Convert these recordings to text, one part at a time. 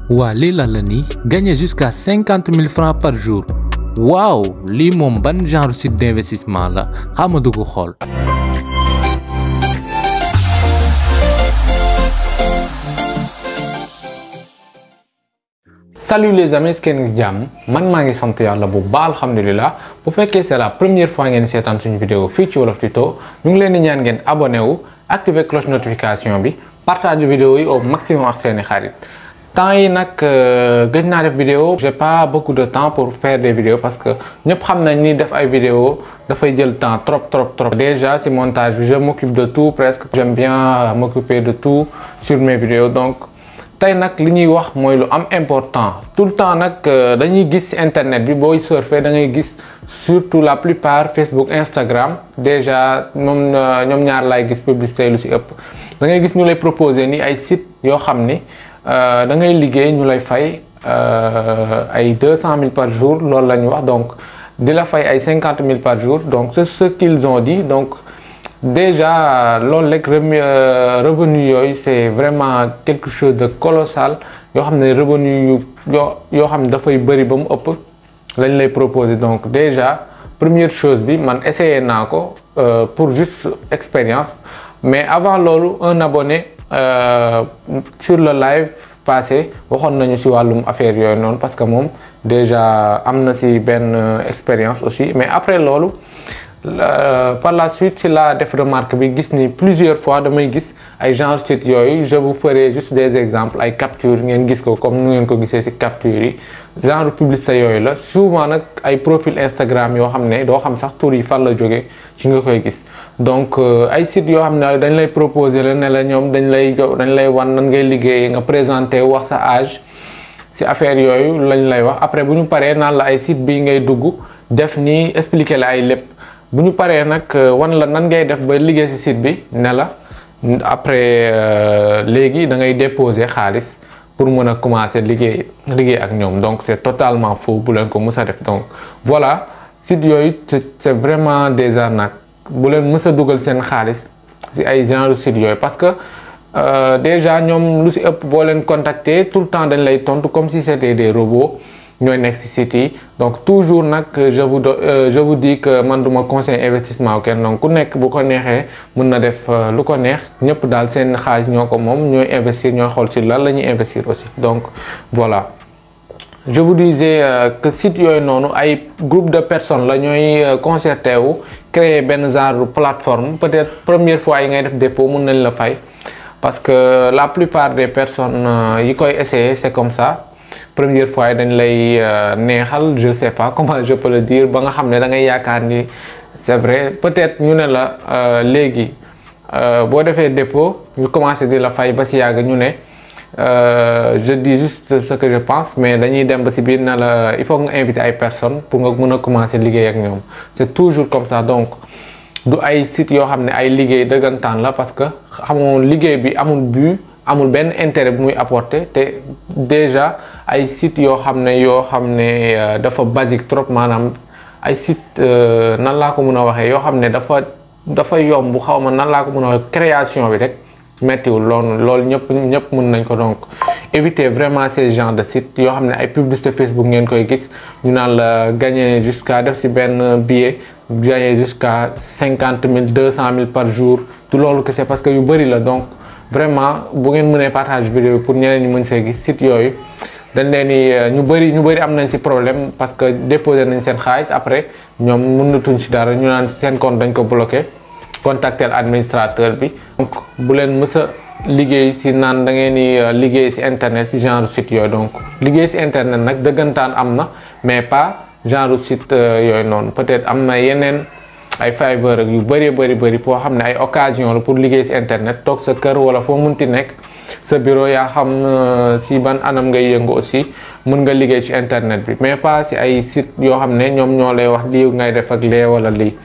waa lii la nii gagner jusqu'à 50 000 francs par jour waaw lii moom ban genre site d'investissement la xama dugg xool. Salut les amis, est-ce que ngeen ngi jàmm man maa ngi sant yàlla bu baax alhamdulilah bu fekkee c'est la première fois ngeen seetaan suñu vidéo fii ci Wolof Tuto ñu ngi leen di ñaan ngeen abonné wu activer cloche notification bi partage vidéo yi au maximum ak seeni xarit. temps yi nag gëj naa def vidéo j'ai pas beaucoup de temps pour faire des vidéos parce que ñëpp xam nañ ni def ay vidéo dafay jël temps trop. Déjà si montage bi je m'occupe de tout presque j'aime bien m'occuper de tout sur mes vidéos donc tey nag li ñuy wax mooy lu am important tout le temps nag dañuy gis internet bi booy surfer da ngay gis surtout la plupart Facebook Instagram déjà ñoom ñaar laay gis publicité lu ci ëpp da ngay gis ñu lay proposer ni ay site yoo xam ni da ngay liggéey ñu lay fay ay 200 000 par jour loolu la ñu wax donc di la fay ay 50 000 par jour donc c'est ce qu'ils ont dit donc déjà loolu rek revenu yooyu c'est vraiment quelque chose de colossal yoo xam ne revenu yoo xam ne dafay bëri ba mu ëpp lañ lay proposer donc déjà première chose bi man essayé naa ko pour juste expérience mais avant loolu un abonné sur le live passé waxoon nañu ci wàllum affaire yooyu noonu parce que moom déjà am na ci benn expérience aussi mais après loolu par la suite ci la def remarque bi gis ni plusieurs fois damay gis ay genre site yooyu je vous ferai juste des exemples ay capture ngeen gis ko comme nu ngeen ko gisee ci capture yi genre publicité yooyu la souvent nag ay profil Instagram yoo xam ne doo xam sax tur yi fan la jóge ci nga koy gis donc ay site yoo xam ne dañ lay proposer la ne la ñoom dañ lay wan nan ngay liggéey nga présenter wax sa âge ci affaire yooyu lañ lay wax après bu ñu paree naan la ay site bi ngay dugg def ni expliquer la ay lépp bu ñu paree nag wan la nan ngay def ba liggéey ci site bi ne la après léegi da ngay déposer xaalis pour mën a commencer liggéey ak ñoom donc c'est totalement faux bu leen ko mës a def donc voilà site yooyu c'est vraiment des arnaques bu leen mës a dugal seen xaalis ci ay genre site yooyu parce que déjà ñoom lu ci ëpp boo leen contacter tout le temps dañ lay tontu comme si c'était des robots ñooy nekk ci site yi donc toujours nag je vous dis que man duma conseil investissement kenn donc ku nekk bu ko neexee mën na def lu ko neex ñëpp daal seen xaalis ñoo ko moom ñooy investir ñooy xool ci lan la ñuy investir aussi donc voilà je vous disais que site yooyu noonu ay groupe de personnes la ñooy concerté wu créer benn genre plateforme peut-être première fois yi ngay def dépôt mën nañ la fay parce que la plupart des personnes yi koy essayer c'est comme ça première fois dañ lay neexal je sais pas comment je peux le dire ba nga xam ne da ngay yaakaar ni c'est vrai peut-être ñu ne la léegi boo defee dépôt ñu commencé di la fay ba ci yàgg ñu ne je dis juste ce que je pense mais dañuy dem ba ci biir ne la il faut nga inviter ay personnes pour nga mën a commencer liggéey ak ñoom c'est toujours comme ça donc du ay sites yoo xam ne ay liggéey dëggantaan la parce que xamoo liggéey bi amul but amul benn intérêt bu muy apporter te déjà ay sites yoo xam ne dafa basique trop maanaam ay site nan laa ko mën a waxee yoo xam ne dafa yomb xaw ma nan laa ko mën a waxee création bi rek mettiwul loolu ñëpp mën nañ ko donc éviter vraiment ces genres de sites yoo xam ne ay publicité Facebook ngeen koy gis ñu naan la gagner jusqu'à def ci benn billet gagner jusqu'à 50 000 200 000 par jour du loolu que c'est parce que yu bëri la donc vraiment bu ngeen mënee partage vidéo pour ñeneen ñi mën see gis site yooyu dañ leen ni ñu bëri am nañ ci problème parce que déposer nañ seen xaalis après ñoom mënatuñ ci dara ñu naan seen compte dañ ko bloqué contacter administrateur bi donc bu leen mës a liggéey ci naan da ngeen ni liggéey ci internet ci genre site yooyu donc liggéey ci internet nag dëggantaan am na mais pas genre site yooyu noonu peut-être am na yeneen ay Fiverr yu bëri pour xam ne ay occasion la pour liggéey ci internet toog sa kër wala foo munti nekk sa bureau yaa xam ci ban anam ngay yëngu aussi mën nga liggéey ci internet bi mais pas ci ay site yoo xam ne ñoom ñoo lay wax lii ngay def ak lee wala lii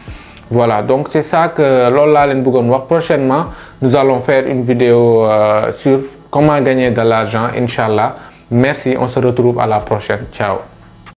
voilà donc c'est ça que loolu laa leen bëggoon wax prochainement nous allons faire une vidéo sur comment gagner de l'argent inchallah merci on se retrouve à la prochaine ciao